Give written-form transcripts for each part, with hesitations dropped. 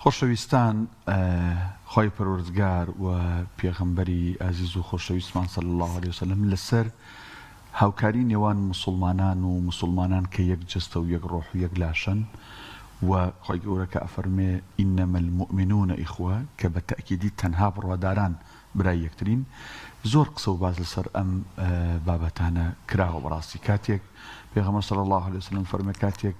خۆشەویستان خوای پەروەردگار و پێغەمبەری ئازیز و خۆشەویستمان صلی اللە علیە وسلم لەسەر هاوکاری نێوان موسوڵمانان و موسوڵمانان کە یەک جەستە و یەک ڕۆح و یەک لاشەن و خوای گەورە کە ئەفەرموێ انما المومنون اخوە کە بە تەئکیدی تەنها بڕواداران برای یەکترین زۆر قسە و باس لەسەر ئەم بابەتانە کراوە بەڕاستی کاتێک پێغەمبەر صلی اللە علیە وسلم فەرموێ کاتێک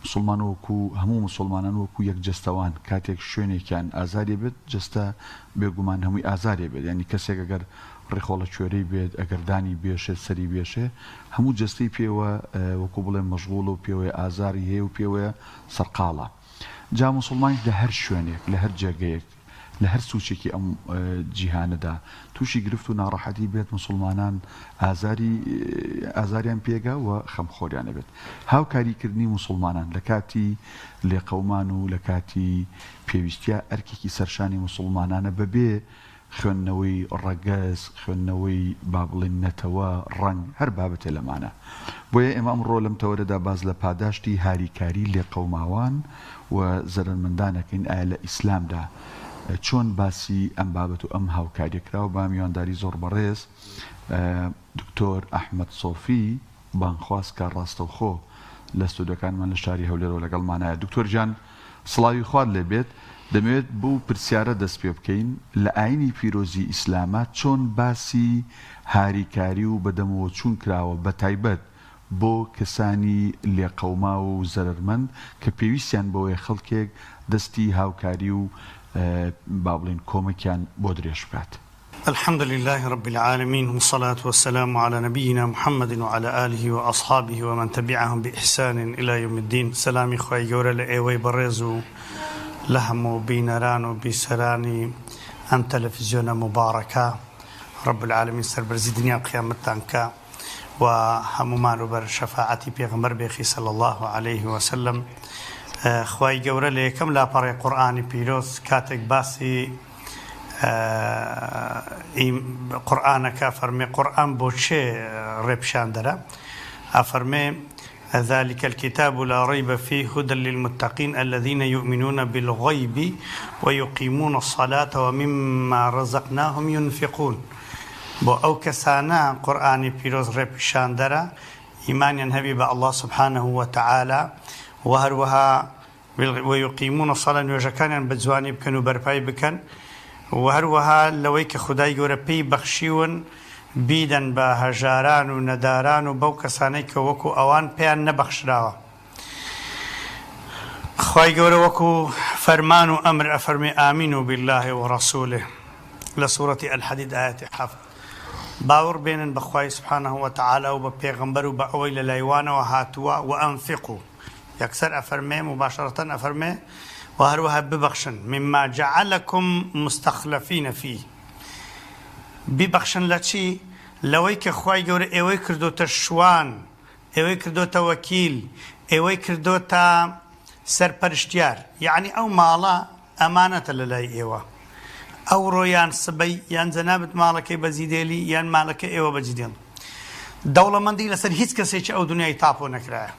موسڵمان وەکو هەموو موسڵمانان وەکو یەک جەستەوان کاتێک شوێنێکیان ئازاری بێت جەستە بێگومان هەمووی ئازاری بێت یانی کەسێک ئەگەر ڕیخۆڵە کوێرەی بێت ئەگەر دانی بێشێت سەری بێشێ هەموو جەستەی پێوە وەکو بڵێ مەشغوڵە و پێوەیە ئازاری هەیە و پێوەیە سەرقاڵە جا موسڵمانیش لە هەر شوێنێک لە هەر جێگەیەک لە هەر سوچێکی ئەم جیهانەدا توشی گرفت و ناڕەحەتی بێت موسڵمانان ئازاری ئازاریان پێگا و خەمخۆریان ئەبێت. هاوکاری کردنی موسڵمانان لە کاتی لێقەومان و لە کاتی پێویستیا ئەرکێکی سەرشانی موسڵمانانە بەبێ خوێندنەوەی ڕەگەز، خوێندنەوەی با بڵێین نەتەوە، ڕەنگ، هەر بابەتێ لەمانە. بۆیە ئێمە ئەمڕۆ لەم تەوەرەدا باس لە پاداشتی هاریکاری لێقەوماوان و زەرەرمەندان ئەکەین ئایا لە ئیسلامدا چۆن باسی ئەم بابەت و ئەم هاوکاریە کراوە با میوانداری زۆڕ بەڕێز دکتۆر ئەحمەد سۆفی بانگخواز کە ڕاستەوخۆ لە ستۆدیۆکانمان لە شاری هەولێرەوە لەگەڵمانایە. دکتۆر گیان سڵاوی خوات لێ بێت، دەمەوێت بەو پرسیارە دەست پێ بکەین، لە ئاینی پیرۆزی ئیسلاما چۆن باسی هاریکاری و بەدەمەوە چوون کراوە بەتایبەت بۆ کەسانی لێقەوماو و زەرەرمەند کە پێویستیان بەوەیە خەڵکێک دەستی هاوکاری و با بڵێین کۆمەکیان بۆ درێژ بکات؟ الحمد للە رب العالمین والصلاة والسلام علی نبینا محمد وعلی آله وأصحابه ومن تبعهم بإحسان الی یوم الدین سەلامی خوای گەورە لە ئێوەی بەڕێز و لە هەموو بینەران و بیسەرانی ئەم تەلەفزیۆنە موبارەکە رب العالمین سەربەرزی دنیا و قیامەتتان بکا و هەموومان و بەر شەفاعەتی پێغەمبەر بێخی صلی اللە علیه وسلم خوای گەورە لە یەکەم لاپەڕەی قورئانی پیرۆز کاتێک باسی قورئانەکە ئەفەرمێ قورئان بۆ کێ ڕێپیشاندەرە؟ ئەفەرمێ ذلك الكتاب لا ريب فيه هدى للمتقين الذين يؤمنون بالغيب ويقيمون الصلاة ومما رزقناهم ينفقون بۆ ئەو کەسانە قورئانی پیرۆز ڕێپیشاندەرە ئیمانیان هەبی بە اللە سبحانه وتعالی و هەروەها ویقیمون الصلاە نوێژەکانیان بە جوانی بکەن و بەرپای بکەن و هەروەها لەوەی کە خودای گەورە پێی بەخشیون بیدەن بە هەژاران و نەداران و بەو کەسانەی کە وەکو ئەوان پێیان نەبەخشراوە. خوای گەورە وەکو فەرمان و ئەمر ئەفەرمێ آمنوا باللە ورسوله لە سورەتی الحدید ئایەتی حەفت باوەڕ بێنن بە خوای سبحانە وتعالی و بە پێغەمبەر و بە ئەوەی لە لای وانەوە هاتووە وانفقوا یەکسەر ئەفەرمێ، مباشرەتەن ئەفەرمێ، وە هەروەها ببەخشن، مما جعلکم مستخلفین فیه، بیبەخشن لە چی؟ لەوەی کە خوای گەورە ئێوەی کردۆتە شوان، ئێوەی کردۆتە وەکیل، ئێوەی کردۆتە سەرپەرشتیار، یەعنی ئەو ماڵە ئەمانەتە لەلای ئێوە، ئەوڕۆ یان سبەی یان جەنابت ماڵەکەی بەجی دێلی یان مالەکە ئێوە بەجی دێڵن. دەوڵەمەندی لەسەر هیچ کەسێکی ئەو دنیای تاپۆ نەکرایە.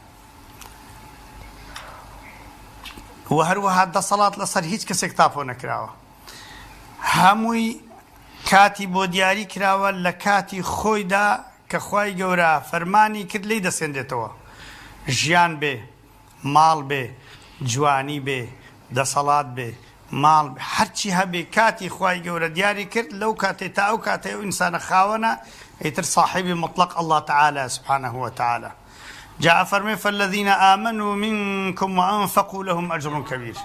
و هەروەها دەسەڵات لەسەر هیچ کەسێک تاپۆ نەکراوە هەمووی کاتی بۆ دیاری کراوە لە کاتی خۆیدا کە خوای گەورە فەرمانی کرد لێی دەسێنرێتەوە ژیان بێ ماڵ بێ جوانی بێ دەسەڵات بێ ماڵ بێ هەرچی هەبێ کاتی خوای گەورە دیاری کرد لەو کاتەی تا ئەو کاتەی ئەو ئینسانە خاوەنە ئیتر صاحبی مطلق اللە تعالی سبحانه وتعالی جا ئەفەرمێ فالذین آمنوا منکم وانفقوا لهم اجر کبیر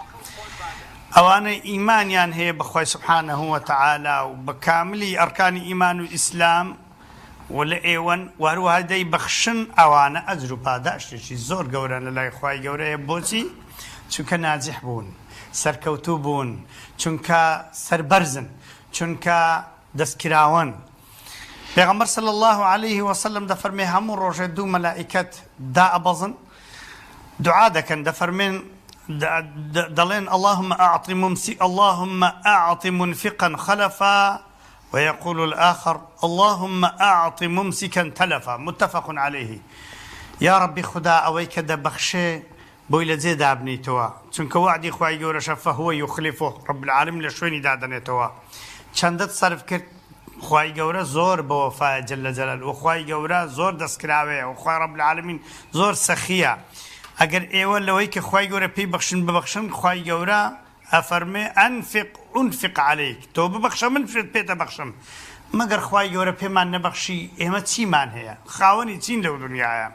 ئەوانەی ئیمانیان هەیە بە خوای سبحانه وتعالی و بە کاملی ئەرکانی ئیمان و ئیسلام و لە ئێوەن و هەروەها دەیبەخشن ئەوانە ئەجر و پاداشتێکی زۆر گەورەن لە لای خوای گەورەیە بۆچی چونکە ناجح بوون سەرکەوتوو بوون چونکە سەربەرزن چونکە دەستکراوەن پێغەمبەر صلی اللە علیه وسلم دەفەرمێ هەموو ڕۆژێ دوو مەلائیکەت دائەبەزن دوعا دەکەن دەفەرمێن دەڵێن اللهم اعط ممسک اللهم اعط منفقا خلفا ويقول الآخر اللهم اعط ممسكا تلفا متفق عليه یا ربی خودا ئەوەی کە دەبەخشێ. بۆی لە جێ دابنێیتەوە چونکە وەعدی خوای گەورەشە فهو یخلفه رب العالمین لە شوێنی دادەنێتەوە چەندت سەرف کرد خوای گەورە زۆر بەوەفایە جل جلالە وە خوای گەورە زۆر دەستکراوەیە وە خوای رب العالمین زۆر سەخیە ئەگەر ئێوە لەوەی کە خوای گەورە پێی بەخشن ببەخشن خوای گەورە ئەفەرموێ، انفق انفق علیک، تۆ ببەخشە من پێت ئەبەخشم، مەگەر خوای گەورە پێمان نەبەخشی ئێمە چیمان هەیە، خاوەنی چین لەو دونیایە؟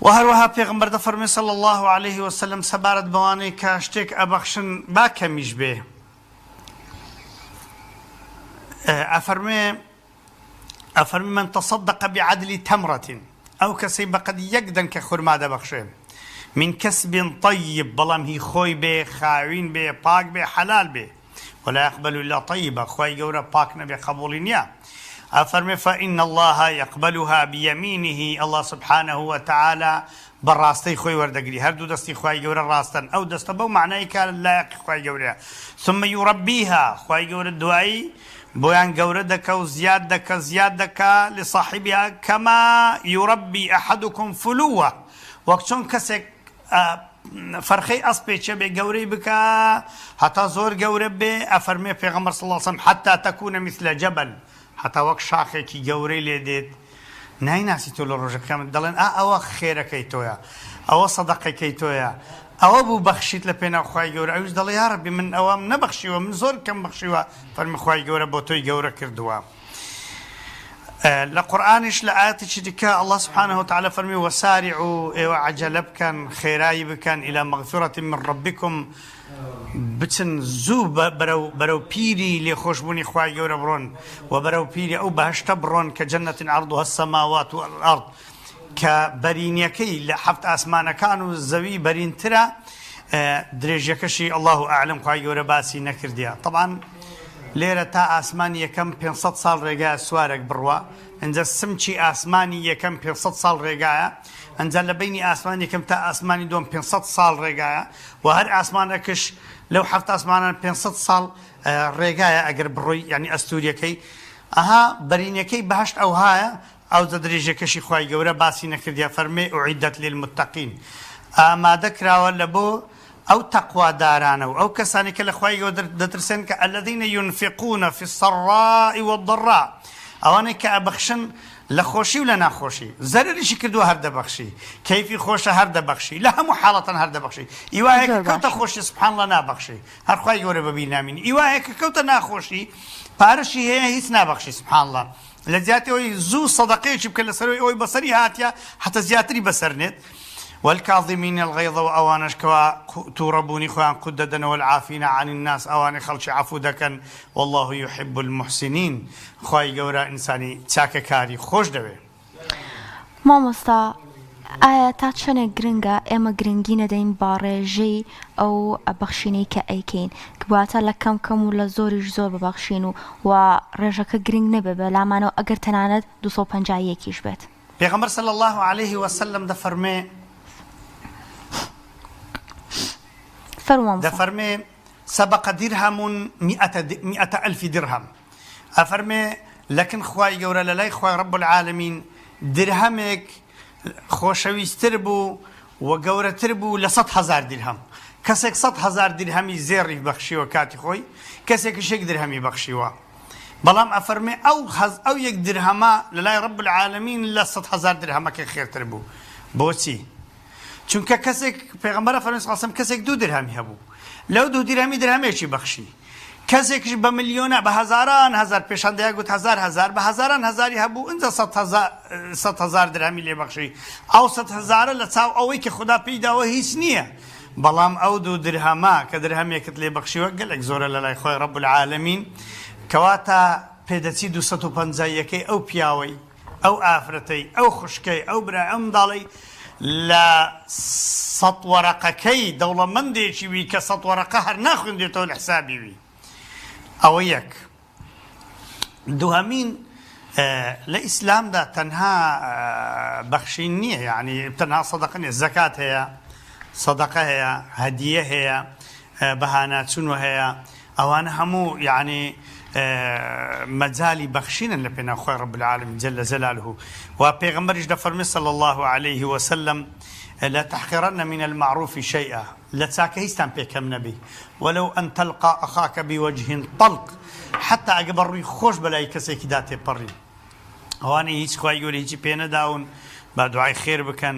وە هەروەها پێغەمبەر دەفەرموێ صلی اللە علیه وسلم سەبارەت بەوانەی کە شتێک ئەبەخشن با کەمیش بێ ئەفەرموێ، ئەفەرمی من تصدق بعدل تمرة ئەو کەسەی بەقەد یەک دەنکە خورما دەبەخشێ من کسب طیب بەڵام هی خۆی بێ خاوین بێ پاک بێ حەلال بێ ولا يقبل الا طیبا خوای گەورە پاک نەبێ قەبوڵی نییە ئەفەرمێ فإن الله يقبلها بيمينه الله سبحانه وتعالى بە ڕاستەی خۆی وەردەگری هەردوو دەستی خوای گەورە ڕاستەن ئەو دەستە بەو مەعنای کە لایەقی خوای گەورەیە ثم يربيها خوای گەورە دوایی بۆیان گەورە دەکا و زیاد دەکا زیاد دەکا لصاحبها کما یربی احدکم فلوه وەک چۆن کەسێک فەرخەی ئەسپێکێ بێ گەورەی بکا هەتا زۆر گەورە بێ ئەفەرمێ پێغەمبەر صلی اللە علیه وسلم حتی تکون مثل جبل هەتا وەک شاخێکی گەورەی لێ دێت نایناسی تۆ لە ڕۆژی قیامەت دەڵێن ئا ئەوە خێرەکەی تۆیە ئەوە سەدەقەکەی تۆیە ئەوە بوو بەخشیت لە پێناو خوای گەورە ئەویش دەڵێ یاڕەبی من ئەوەم نەبەخشیوە من زۆر کەم بەخشیوە فەرمی خوای گەورە بۆ تۆی گەورە کردووە لە قورئانیش لە ئاەتێکی دیکە الله سبحانه وتعالى فەرمی وسارعوا ئێوە عەجەلە بکەن خێرایی بکەن إلى مغفرة من ربكم بچن زوو بەرەو بەرەو پیری لێخۆشبوونی خوای گەورە بڕۆن و بەرەو پیری ئەو بەهەشتە بڕۆن کە جنة عرضها السماوات والأرض کە بەرینیەکەی لە حەفت ئاسمانەکان و زەوی بەرینترە درێژیەکەشی اللە اعلم خوای گەورە باسی نەکردیە طبعا لێرە تا ئاسمانی یەکەم 500 ساڵ ڕێگایە سوارێک بڕوا ئەنجا سمکی ئاسمانی یەکەم 500 ساڵ ڕێگایە ئەنجا لە بینی ئاسمانی یەکەم تا ئاسمانی دووەم 500 ساڵ ڕێگایە و هەر ئاسمانەکەش لەو حەفت ئاسمانان 500 ساڵ ڕێگایە ئەگەر بڕۆی یعنی ئەستوریەکەی ئەها بەرینەکەی بەهشت ئەوهایە ئەوجە درێژیەکەشی خوای گەورە باسی نەکردیە فەرمێ اعدت للمتقین ئامادە کراوە لەبۆ ئەو تەقوا دارانە و ئەو کەسانەی کە لە خوای گەورە دەترسێن کە الذین ينفقون فی السراء والضراء ئەوانەی کە ئەبەخشن لە خۆشی و لە ناخۆشی زەرەریشی کردووە هەر دەبەخشی کەیفی خۆشە هەر دەبەخشی لە هەموو حاڵەتان هەر دەبەخشی ئیوایە کە کەوتە خۆشی سبحان الله نابەخشی هەر خوای گەورە بەبیر نامینی ئیوایە کە کەوتە ناخۆشی پارەشی هەیە هیچ نابەخشی سبحان الله لە جیاتی ئەوەی زوو سەدەقەیەکی بکە لەسەرەوەی ئەوەی بەسەری هاتیە حتا زیاتری بەسەر نێت والکاظمین الغیظ و ئەوانەش کەوا تووڕەبوونی خۆیان قوت دەدەنەوە والعافین عن الناس ئەوانەی خەڵکی عەفو دەکەن واللە یحب المحسنین خوای گەورە ئینسانی چاکەکاری خۆش دەوێ. مامۆستا ئایا تا چەنێک گرنگە ئێمە گرنگی نەدەین بە ڕێژەی ئەو بەخشینەی کە ئەیکەین واتە لە کەم کەم و لە زۆریش زۆر ببەخشین و و ڕێژەکە گرنگ نەبێ بە لامانەوە ئەگەر تەنانەت 251 یش بێت. پێغەمبەر صلی اللە علیه وسلم دەفەرموێ فەرموو مامۆستا. دەفەرموێ سبق درهم مئة الف درهم ئەفەرمێ لەکن خوای گەورە لەلای خوای رب العالمین درهەمێک خۆشەویستر بوو و گەورەتر بوو لە 100 هەزار درهەم کەسێک 100 هەزار درهەمی زێڕی بەخشیوە کاتی خۆی کەسێکیش یەک درهەمی بەخشیوە بەڵام ئەفەرمێ ئەو هەز ئەو یەک درهەمە لەلای رب العالمین لە 100 هەزار درهەمەکە خێرتر بوو بۆچی چونکە کەسێک پێغەمبەر فەرمی صلی الله کەسێک دوو درهەمی هەبوو لەو دوو درهەمی درهەمێکی بەخشی کەسێکیش بە ملیۆنا بە هەزاران هەزار پێشان دەیانگوت هەزار هەزار بە هەزاران هەزاری هەبوو ئینجا 100 هەزار درهەمی لێ بەخشی ئەو 100 هەزارە لە چاو ئەوەی کە خودا پێی داوە هیچ نییە بەڵام ئەو دوو درهەمە کە درهەمێکت لێ بەخشیوە گەلێک زۆرە لە لای خۆی رب العالمین کەواتە پێدەچی 250 یەکەی ئەو پیاوەی ئەو ئافرەتەی، ئەو خوشکەی، ئەو برای، ئەو منداڵەی لە سەت وەرەقەکەی دەوڵەمەندێکی وی کە سەت وەرەقە هەر ناخوێندرێتەوە لە حسابی وی. ئەوە یەک. دووهەمین لە ئیسلامدا تەنها بەخشین نییە یعنی تەنها سەدەقە نییە زەکات هەیە سەدەقە هەیە هەدیە هەیە بەهاناچوون هەیە ئەوانە هەموو یەعنی مەجالی بەخشینن لە پێناو خوای رب العالمین جل جلاله و پێغەمبەریش دەفەرموێ صلی اللە علیه وسلم. لا تحقرن من المعروف شیئا، لە چاکە هیچتان پێ کەم نەبی، ولو ان تلقی اخاک بوجه طلق، حەتا ئەگەر بە ڕووی خۆش بەلای کەسێکیدا تێپەڕی. ئەوانەی هیچ خوای گەورە هیچی پێ نەداون با دوعای خێر بکەن.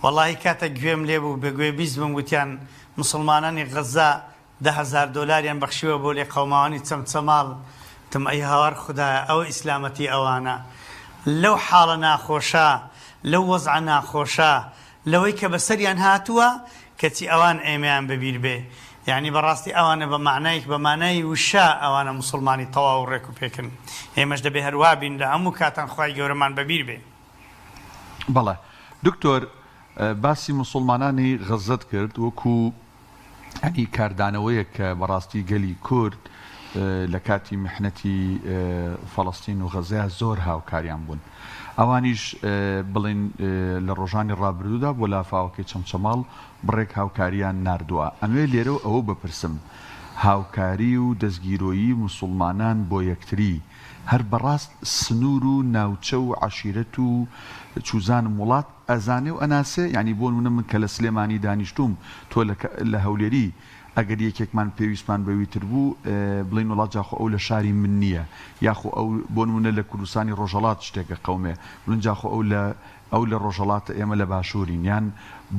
وەڵاهی کاتێک گوێم لێ بوو بە گوێ بیست بووم گوتیان موسڵمانانی غەزە 10,000 دۆلاریان بەخشیوە بۆ لێقەوماوانی چەمچەماڵ، وتم ئەی هاوار خودایە ئەوە ئیسلامەتی ئەوانە لەو حاڵە ناخۆشە لەو وەزعە ناخۆشە لەوەی کە بەسەریان هاتووە کەچی ئەوان ئێمەیان بەبیر بێ یانی بەڕاستی ئەوانە بە مەعنایک بە مانای وشە ئەوانە موسڵمانی تەواو و ڕێک و پێکن ئێمەش دەبێ هەر وا بین لە هەموو کاتان خوای گەورەمان بەبیر بێ. بەڵێ دکتۆر باسی موسڵمانانی غەزەت کرد وەکو یانی کاردانەوەیەک کە بەڕاستی گەلی کورد لە کاتی میحنەتی فەڵەستین و غەزەیا زۆر هاوکاریان بوون. ئەوانیش بڵێن لە ڕۆژانی ڕابردوودا بۆ لافاوەکەی چەمچەماڵ بڕێک هاوکاریان ناردووە. ئەمەوێ لێرەوە ئەوە بپرسم هاوکاری و دەستگیرۆیی موسوڵمانان بۆ یەکتری هەر بەڕاست سنوور و ناوچە و عەشیرەت و چوزانم وڵات ئەزانێ و ئەناسێ یانی بۆ نمونە من کە لە سلێمانی دانیشتووم تۆ لە لە هەولێری ئەگەر یەکێکمان پێویستمان بەوی تر بوو بڵێین وەڵا جا خۆ ئەو لە شاری من نییە یاخۆ ئەو بۆ نمونە لە کوردستانی ڕۆژهەڵات شتێک ئەقەومێ بڵێن جا خۆ ئەو لە ئەو لە ڕۆژهەڵاتە ئێمە لە باشوورین یان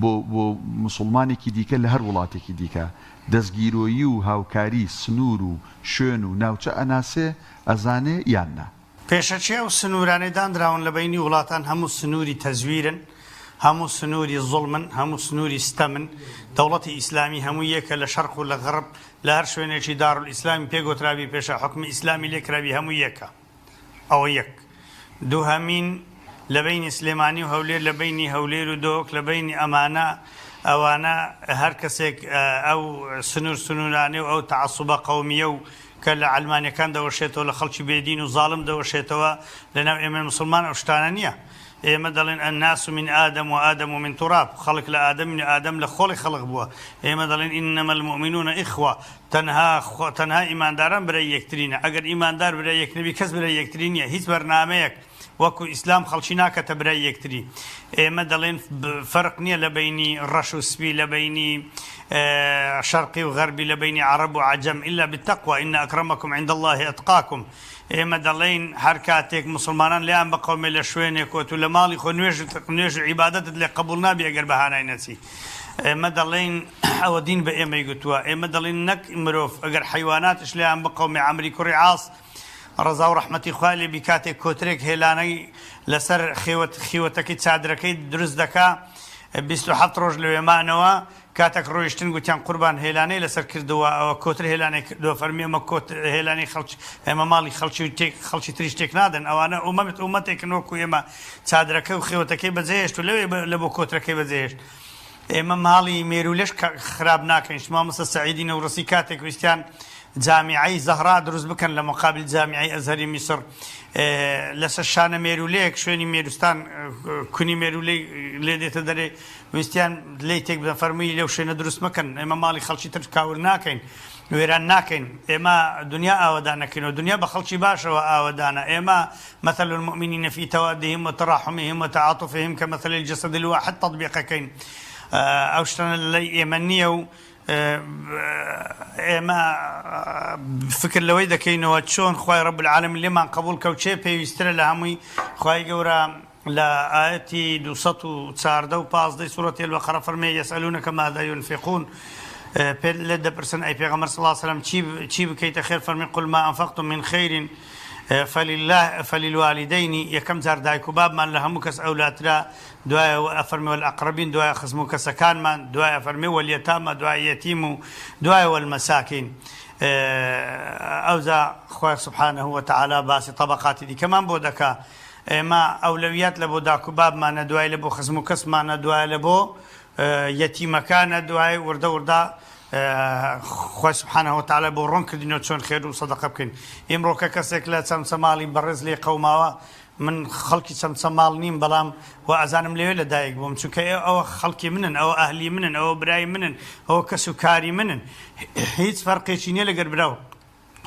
بۆ بۆ موسوڵمانێکی دیکە لە هەر وڵاتێکی دیکە دەستگیرۆیی و هاوکاری سنوور و شوێن و ناوچە ئەناسێ ئەزانێ یان نا؟ پێشەکی ئەو سنوورانەی دانراون لە بەینی وڵاتان هەموو سنووری تەزویرن، هەموو سنووری زوڵمن، هەموو سنووری ستەمن، دەوڵەتی ئیسلامی هەمووی یەکە لە شەرق و لە غەڕب، لە هەر شوێنێکی دارولئیسلامی پێ گۆترابی پێشە حوکمی ئیسلامی لێ کرابی هەمووی یەکە. ئەوە یەک. دووهەمین لە بەینی سلێمانی و هەولێر لە بەینی هەولێر و دهۆک لە بەینی ئەمانە ئەوانە هەر کەسێک ئەو سنوور سنوورانەی و ئەو تەعەسوبە قەومییە و کە لە عەلمانیەکان دەوەشێتەوە لە خەڵکی بێ دین و زاڵم دەوەشێتەوە لە ناو ئێمەی موسڵمان ئەو شتانە نیە ئێمە دەڵێن الناس من آدم و آدم من تراب خەڵک لە ئادەمین و ئادەم لە خۆڵی خەڵق بووە ئێمە دەڵێن انما المؤمنون اخوە تەنها تەنها ئیمانداران برای یەکترینە ئەگەر ئیماندار برای یەک نەبی کەس برای یەکتری نیە هیچ بەرنامەیەک وەکو ئیسلام خەڵکی ناکەتە برای یەکتری ئێمە دەڵێن فەرق نییە لە بەینی ڕەش و سپی لە بەینی شەرقی و غەربی لە بەینی عەڕەب و عەجەم الا بالتقوی ان اکرمکم عند اللە اتقاکم ئێمە دەڵێین هەر کاتێک موسڵمانان لێیان بقەومێ لە شوێنێک و تو لە ماڵی خۆ نوێژ نوێژ و عیبادەتت لێ قبوڵ نابی ئەگەر بە هانای نەچی ئێمە دەڵێین ئەوە دین بە ئێمەی گوتووە ئێمە دەڵێین نەک مرۆڤ ئەگەر حەیواناتش لێیان بقەومێ عەمری کوڕی عاص ڕەزا و ڕەحمەتی خوای لێ بی کاتێک کۆترێک هێلانەی لەسەر خێوەت خیوەتەکەی چادرەکەی دروست دەکا 27 ڕۆژ لەوێ مانەوە کاتێک ڕۆیشتن گوتیان قوربان هێلانەی لەسەر کردووە ئەوە کۆتر هێلانەی کردووە فەرمی ئەمە کۆت هێلانەی خەڵکی ئێمە ماڵی خەڵکی و تێک خەڵکی تریش تێک نادەن ئەوانە ئومەت ئومەتێکن وەکو ئێمە چادرەکە و خێوەتەکەی بەجێهێشت و لەوێ لە بۆ کۆترەکەی بەجێهێشت ئێمە ماڵی مێروولەش خراپ ناکەین مامۆستا سەعیدی نەورەسی کاتێک ویستیان جامیعەی زەهرا دروست بکەن لە مقابل جامیعەی ئەزهەری میسر لەسەر شانە مێروولەیەک شوێنی مێروستان کونی مێروولەی لێ دێتە دەرێ ویستیان لێی تێک بدەن فەرمووی لەو شوێنە دروست مەکەن ئێمە ماڵی خەڵکی تر کاول ناکەین وێران ناکەین ئێمە دنیا ئاوەدان نەکەینەوە دنیا بە خەڵکی باشەوە ئاوەدانە ئێمە مثل المؤمنین فی توادهم وتراحمهم وتعاطفهم كمثل الجسد الواحد تطبیقەکەین ئەو شتانە لەلای ئێمە نییە و ئێمە فکر لەوەی دەکەینەوە چۆن خوای رب العالمین لێمان قبوڵ کە و چێ پێویسترە لە هەمووی خوای گەورە لە ئایەتی 214 و 15 سورەتی البقرە فەرمێ یسئلونک ماذا ينفقون پێت لێت دەپرسن ئەی پێغەمبەر صلی الله علیه وسلم چی چی بکەیتە خێر فەرمی قل ما انفقتم من خیر فلله فللوالدین یەکەم جار دایک و بابمان لە هەموو کەس ئەولاترە دوایە ئەفەرمێ والأقربین دوایە خزم و کەسەکانمان دوایە ئەفەرمێ والیتاما دوایە یەتیم و دوایە والمساکین ئەوجا خوای سبحانه وتعالی باسی طبقاتی دیکەمان بۆ دەکا ئێمە ئەولەویات لە بۆ داک و بابمانە دوای لە بۆ خزم و کەسمانە دوایە لە بۆ یەتیمەکانە دوای وردە وردە خوای سبحانه وتعالی بۆ ڕۆن کردینەوە چۆن خێر و سەدەقە بکەین ئیمڕۆ کە کەسێک لە چەمچەماڵی بەڕێز لێ قەوماوە من خەڵکی چەمچەماڵ نیم بەڵام وا ئەزانم لەوێ لە دایک بووم چونکە ئەوە خەڵکی منن ئەوە ئەهلی منن ئەوە برای منن ئەوە کەس و کاری منن هیچ فەرقێکی نییە لەگەر برا و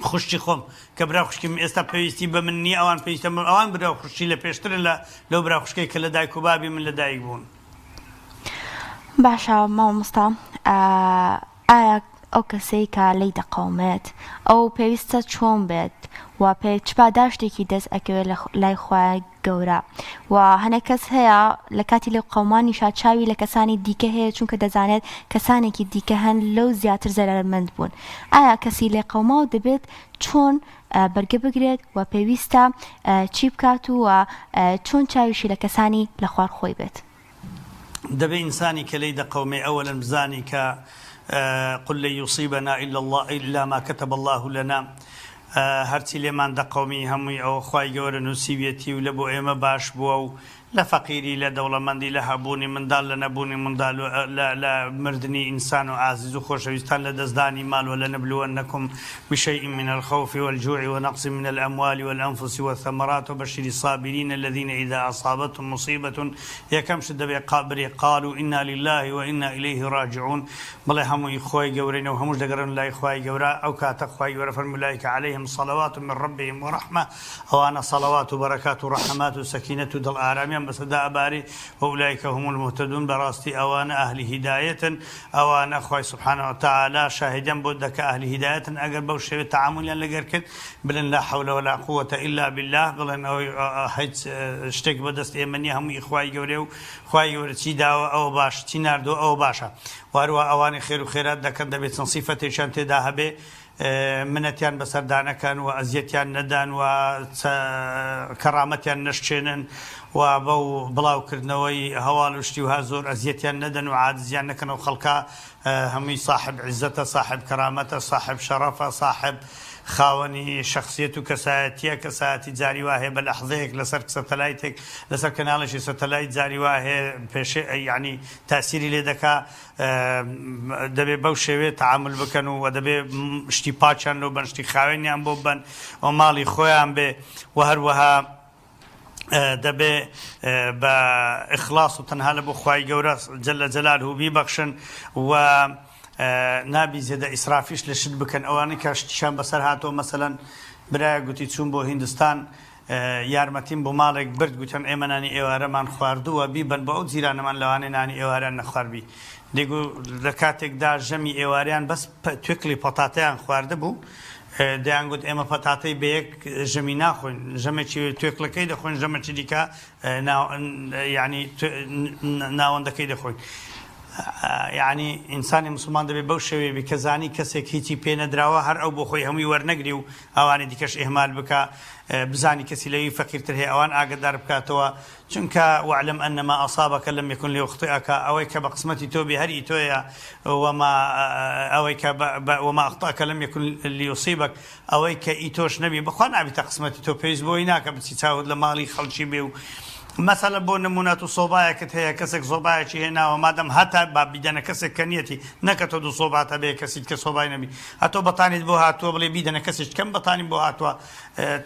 خوشکی خۆم کە برا خوشکی من ئێستا پێویستی بە من نییە ئەوان پێویستە من ئەوان برا خوشکی لە پێشترن لە لەو برا خوشکەی کە لە دایک و بابی من لە دایک بوون. باشە مامۆستا ئایا ئەو کەسەی کە لێی دەقەومێت ئەو پێویستە چۆن بێت و پێ چ پاداشتێکی دەست ئەکەوێت لە لای خوای گەورە و هەنێک کەس هەیە لە کاتی لێ قەومانیشا چاوی لە کەسانی دیکە هەیە چونکە دەزانێت کەسانێکی دیکە هەن لەو زیاتر زەرەرمەند بوون ئایا کەسی لێقەوماو دەبێت چۆن بەرگە بگرێت و پێویستە چی بکات و چۆن چاویشی لە کەسانی لە خوار خۆی بێت؟ دەبێ ئینسانی کە لێی دەقەومێ ئەوەلەن بزانی کە قل لن یصیبنا الا اللە الا ما کتب اللە لنا هەرچی لێمان دەقەومی هەمووی ئەوە خوای گەورە نووسیویەتی و لە بۆ ئێمە باش بووە و لە فەقیری لە دەوڵەمەندی لە هەبوونی منداڵ لە نەبوونی مندال و لە لە مردنی ئینسان و ئازیز و خۆشەویستان لە دەستدانی مال ولنبلونکم بشیء من الخوف والجوع ونقص من الاموال والانفس والثمرات وبشر الصابرین الذین اذا اصابتهم مصیبە یەکەم شت دەبێ برێ قالوا انا للە وانا الیه راجعون بڵێ هەموو ئی خوای گەورەینە و هەمووش دەگەڕێن لای خوای گەورە ئەو کاتە خوای گەورە فەرمووی اولئک علیهم صلوات من ربهم ورحمە ئەوانە صلوات و بەرەکات و ڕەحمات و سەکینەت و دڵ ئارامیان بەسەردا ئەبارێ واولئک هم المهتدون بەڕاستی ئەوانە ئەهلی هیدایەتن ئەوانە خوای سبحانە وتعالی شاهیدیان بۆ دەکا ئەهلی هیدایەتن ئەگەر بەو شێوەیە تەعامولیان لەگەر کرد بلێن لا حول ولا قوة الا باللە بڵێن ئەوەی هیچ شتێک بەدەست ئێمە نیە هەموو ئی خوای گەورەیە و خوای گەورە چی داوە ئەوە باش چی ناردووە ئەوە باشە وە هەروەها ئەوانەی خێر و خێرات دەکەن دەبێت چەند سیفەتێکیان تێدا هەبێ منەتیان بەسەردا نەکەن و ئەزیەتیان نەدەن و کەڕامەتیان نەشکێنن و بەو بڵاوکردنەوەی هەواڵ و شتی وها زۆر ئەزیەتیان نەدەن و عاجزیان نەکەن ئەو خەڵکە هەمووی ساحب عیزەتە ساحب کەرامەتە ساحب شەڕەفە ساحب خاوەنی شەخسیەت و کەسایەتیە کەسایەتی جاری وا هەیە بە لەحزەیەک لەسەر سەتەلایتێک لەسەر کەناڵێکی سەتەلایت جاری وا هەیە پێشێ یعنی تاسیری لێ دەکا دەبێ بەو شێوەیە تەعامول بکەن و دەبێ شتی پاکیان لۆ بەن شتی خاوێنیان بۆ ببەن و ماڵی خۆیان بێ و هەروەها دەبێ بە ئیخلاص و تەنها لە بۆ خوای گەورە جل جلاله بیبەخشن و نابی زێدە ئیسرافیش لە شت بکەن ئەوانەی کە شتیشان بەسەر هاتەوە مەسەلەن برایە گوتی چوون بۆ هیندستان یارمەتیم بۆ ماڵێک برد گوتم ئێمە نانی ئێوارەمان خواردووە بیبەن بۆ ئەو جیرانەمان لەوانەیە نانی ئێوارەیان نەخواردبی دەیگوت لە کاتێکدا ژەمی ئێوارەیان بەس توێکڵی پەتاتەیان خواردبوو دەیانگوت ئێمە پەتاتەی بە یەک ژەمی ناخۆین ژەمێکی توێکڵەکەی دەخۆین ژەمەکی دیکە یعنی ناوەندەکەی دەخۆین یعنی ئینسانی مسلمان دەبێت بەو شێوەیە بی کە زانی کەسێک هیچی پێ نەدراوە هەر ئەو بۆ خۆی هەمووی وەرنەگری و ئەوانی دیکەش ئیهمال بکا بزانی کەسی لەوی فەقیرتر هەیە ئەوان ئاگەدار بکاتەوە چونکە واعلم ان ما اصابک لم یکن لیخطئک ئەوەی کە بە قسمەتی تۆ بێ هەر ئی تۆیە وما ئەوەی کە وما اخطأک لم یکن لیصیبک ئەوەی کە ئی تۆش نەبی بەخوا نابیتە قسمەتی تۆ پێویست بۆی ناکە بچی چاوت لە ماڵی خەڵکی بێ و مەسەلە بۆ نمونە تو سۆبایەکت هەیە کەسێک زۆبایەکی هێناوە مادەم هەتا با بیدەنە کەسێک کە نیەتی نەکە تۆ دو سۆبات هەبێ کەسیت کە سۆبای نەبی ئەتۆ بەتانیت بۆ هاتووە بڵێ بیدەنە کەسێکی کەم بەتانیم بۆ هاتووە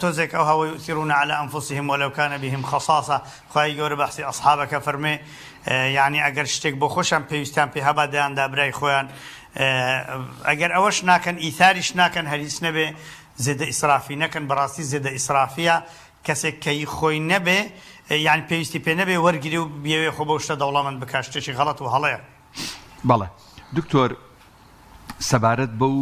تۆزێک ئەوها ویؤثرون علی انفسهم ولو کان بهم خصاصە خوای گەورە بەحسی ئەصحابەکە فەرمێ یعنی ئەگەر شتێک بۆ خۆشیان پێویستیان پێ هەبا دەیاندا برای خۆیان ئەگەر ئەوەش ناکەن ئیثاریش ناکەن هەر هیچ نەبێ زێدە ئیسرافی نەکەن بەڕاستی زێدە ئیسرافیە کەسێک کە ی خۆی نەبێ یان پێویستی پێ نەبێ وەرگری و بیەوێ خۆ بەو شتە دەوڵەمەند بکا شتێکی غەڵەت و هەڵەیە. بەڵێ دکتۆر سەبارەت بەو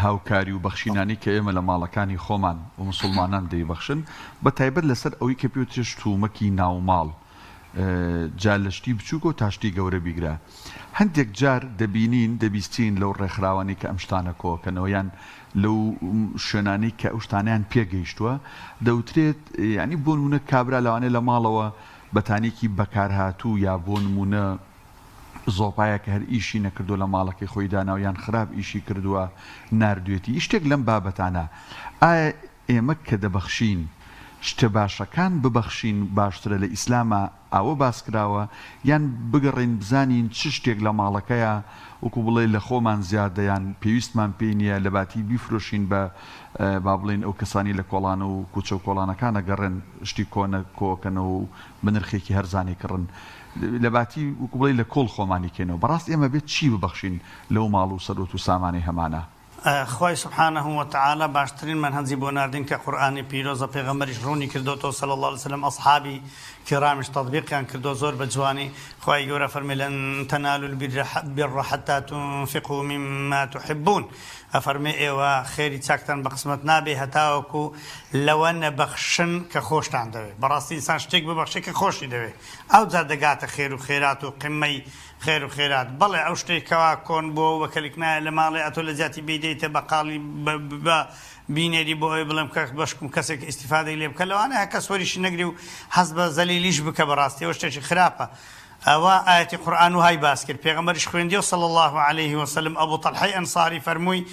هاوکاری و بەخشینانەی کە ئێمە لە ماڵەکانی خۆمان و مسوڵمانان دەیبەخشن بە تایبەت لەسەر ئەوەی کە پێوترێ شتومەکی ناوماڵ جا لە شتی بچووکەوە تا شتی گەورە بیگرە هەندێک جار دەبینین دەبیستین لەو ڕێکخراوانەی کە ئەم شتانە کۆکەنەوە یان لەو شوێنانەی کە ئەو شتانەیان پێگەیشتووە دەوترێت یانی بۆ نموونە کابرا لەوانەیە لە ماڵەوە بەتانیەکی بەکارهاتوو یا بۆ نموونە زۆپایەک کە هەر ئیشی نەکردووە لە ماڵەکەی خۆی داناوە یان خراپ ئیشی کردووە ناردوێتی شتێک لەم بابەتانە ئایا ئێمە کە دەبەخشین شتە باشەکان ببەخشین باشترە لە ئیسلاما ئاوە باس کراوە یان بگەڕێین بزانین چ شتێک لە ماڵەکەیا وەکو بڵێی لە خۆمان زیادە یان پێویستمان پێی نیە لە باتی بیفرۆشین بە با بڵێین ئەو کەسانی لە کۆڵان و کوچە و کۆڵانەکان ئەگەڕێن شتی کۆنە کۆکەنەوە و بە نرخێکی هەرزانی کڕن لە باتی وەکو بڵێی لە کۆڵ خۆمانی کەینەوە بەڕاست ئێمە بێت چی ببەخشین لەو ماڵ و سەروەت و سامانەی هەمانە؟ خوای سبحانە وتعالی باشترین مەنهەجی بۆ ناردین کە قورئانی پیرۆزە پێغەمبەریش ڕوونی کردۆتەوە صلی اللە علیە وسلم ئەصحابی کیرامیش تەطبیقیان کردوە زۆر بە جوانی خوای گەورە فەرمی لن تنالوا البر حتی تنفقوا مما تحبون ئەفەرمێ ئێوە خێری چاکتان بە قسمەت نابێ هەتاوەکو لەوە نەبەخشن کە خۆشتان دەوێ بەڕاستی ئینسان شتێک ببەخشێ کە خۆشی دەوێ ئەوجا دەگاتە خێر و خێرات و قمەی خێر و خێرات. بەڵێ ئەو شتەی کەوا کۆن بووە و بە کەلک نایە لە ماڵێ ئەتۆ لە جیاتی بیدەیتە بەقاڵی بە بینێری بۆ ئەوەی بڵێم کە بەشکم کەسێک ئیستیفادەی لێ بکە لەوانەیە هەر کەس وەریشی نەگری و هەست بە زەلیلیش بکە بەڕاستی ئەوە شتێکی خراپە ئەوە ئایەتی قورئان وهای باس کرد پێغەمبەریش خوێندیەوە صلی اللە علیه وسلم ئەبو طەلحەی ئەنصاری فەرمووی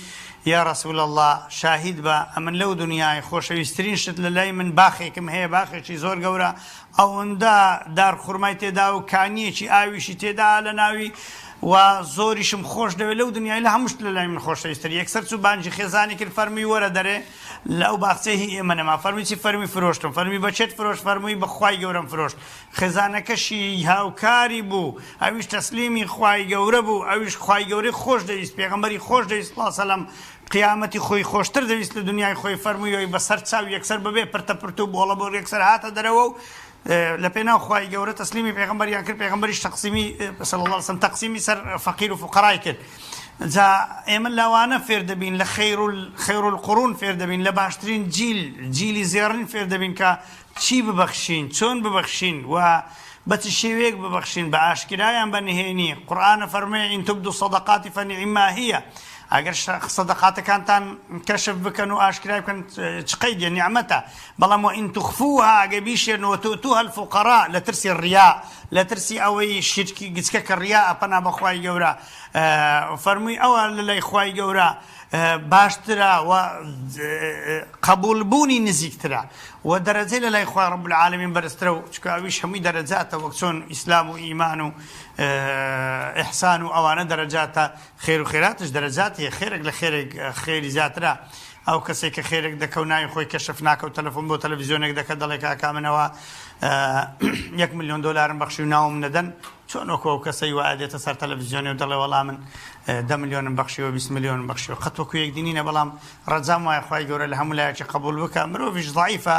یا رسول اللە شاهید بە ئەمن لەو دنیای خۆشەویسترین شت لە لای من باخێکم هەیە باخێکی زۆر گەورە ئەوەندە دار خورمای تێدا و کانیەکی ئاویشی تێدا لە ناوی و زۆریشم خۆش دەوێت لەو دنیای لە هەموو شت لە لای من خۆشەویستتر یەکسەر چوو بانگی خێزانی کرد فەرمووی وەرە دەرێ لە ئەو باخچەی هی ئێمە نەما فەرمووی چی فەرمووی فرۆشتم فەرمووی بە چێت فرۆشت فەرمووی بە خوای گەورەم فرۆشت خێزانەکەشی هاوکاری بوو ئەویش تەسلیمی خوای گەورە بوو ئەویش خوای گەورەی خۆش دەویست پێغەمبەری خۆش دەویست صلی الله علیه وسلم قیامەتی خۆی خۆشتر دەویست لە دنیای خۆی فەرمووی بەسەر چاو یەکسەر بەبێ پرتە پرت و بۆڵە بۆ یەکسەر هاتە دەرەوە و لە پێناو خوای گەورە تەسلیمی پێغەمبەریان کرد پێغەمبەریش تەقسیمی صلی الله علیه وسلم تەقسیمی سەر فەقیر و فوقەرای کرد جا ئێمە لەوانە فێر دەبین لە خیر خیر القرون فێر دەبین لە باشترین جیل جیلی زێڕین فێر دەبین کە چی ببەخشین چۆن ببەخشین و بە چ شێوەیەک ببەخشین بە ئاشکرا یان بە نهێنی قورئان ئەفەرموێ ان تبدوا الصدقات فنعما هی ئەگەر سەدەقاتەکانتان کەشف بکەن و ئاشکرای بکەن چ قەیدیە نیعمەتە بەڵام وان تخفوها ئەگەر بیشێرن وتؤتوها الفقراء لە ترسی ڕیا لە ترسی ئەوەی شیرکی گچکە کە ڕیا پەنا بە خوای گەورە فەرمووی ئەوە لە لای خوای گەورە باشترە و قبول بوونی نزیکترە و دەرەجەی لە لای خوای رب العالمین بەرزترە و چونکە ئەویش هەمووی دەرەجاتە وەک چۆن ئیسلام و ئیمان و ئیحسان و ئەوانە دەرەجاتە خێر و خێراتش دەرەجات هەیە خێرێک لە خێرێک خێری زیاترە ئەو کەسێک کە خێرێک دەکە و ناوی خۆی کەشف ناکە و تەلەفۆن بۆ تەلەڤیزیۆنێک دەکە دەڵێ کاکا منەوە یەک ملیۆن دۆلارم بەخشی و ناوم نەدەن چۆن وەکو ئەو کەسەی وایە دێتە سەر تەلەڤیزیۆنێ و دەڵێ وەڵا من دە ملیۆنم بەخشیوە 20 ملیۆنم بەخشیوە قەت وەکو یەکدی نینە بەڵام ڕەجام وایە خوای گەورە لە هەموو لایەکی قبوڵ بکا مرۆڤیش ضعیفە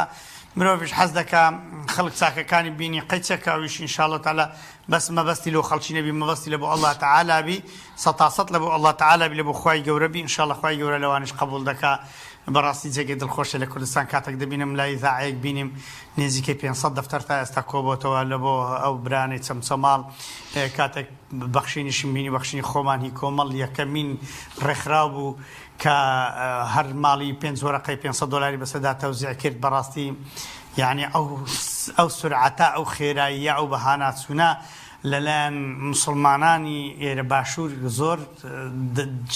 مرۆڤیش حەز دەکا خەڵک چاکەکانی بینی قەیچەکە ئەویش ان شاء اللە تعالی بەس مەبەستی لۆ خەڵکی نەبی مەبەستی لە بۆ اللە تعالی بی سەتاسەت لە بۆ اللە تعالی بی لە بۆ خوای گەورە بی ان شاء اللە خوای گەورە لەوانیش قبوڵ دەکا بەڕاستی جێگەی دڵخۆشە لە کوردستان کاتێک دەبینم لای ئیزاعەیەک بینیم نێزیکەی 500 دەفتەر تا ئێستا کۆبۆتەوە لە بۆ ئەو برانەی چەمچەماڵ کاتێک بەخشینیشم بینی بەخشینی خۆمان هی کۆمەڵ یەکەمین ڕێکخراو بوو کە هەر ماڵی پێنج وەرەقەی 500 دۆلاری بەسەردا تەوزیع کرد بەڕاستی یعنی ئەو ئەو سرعەتە ئەو خێراییە ئەو بەهاناچوونە لەلایەن مسلمانانی ئێرە باشوور زۆر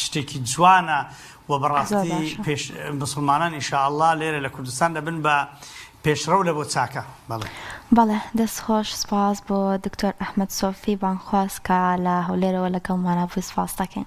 شتێکی جوانە و بەڕاستی پێش مسلمانان ان شاء اللە لێرە لە کوردستان دەبن بە پێشڕەو لە بۆ چاکە بەڵێ. بەڵێ دەست خۆش سپاس بۆ دکتۆر ئەحمەد سۆفی بانگخواز کە لە هەولێرەوە لەگەڵمانا بووی سپاست دەکەین.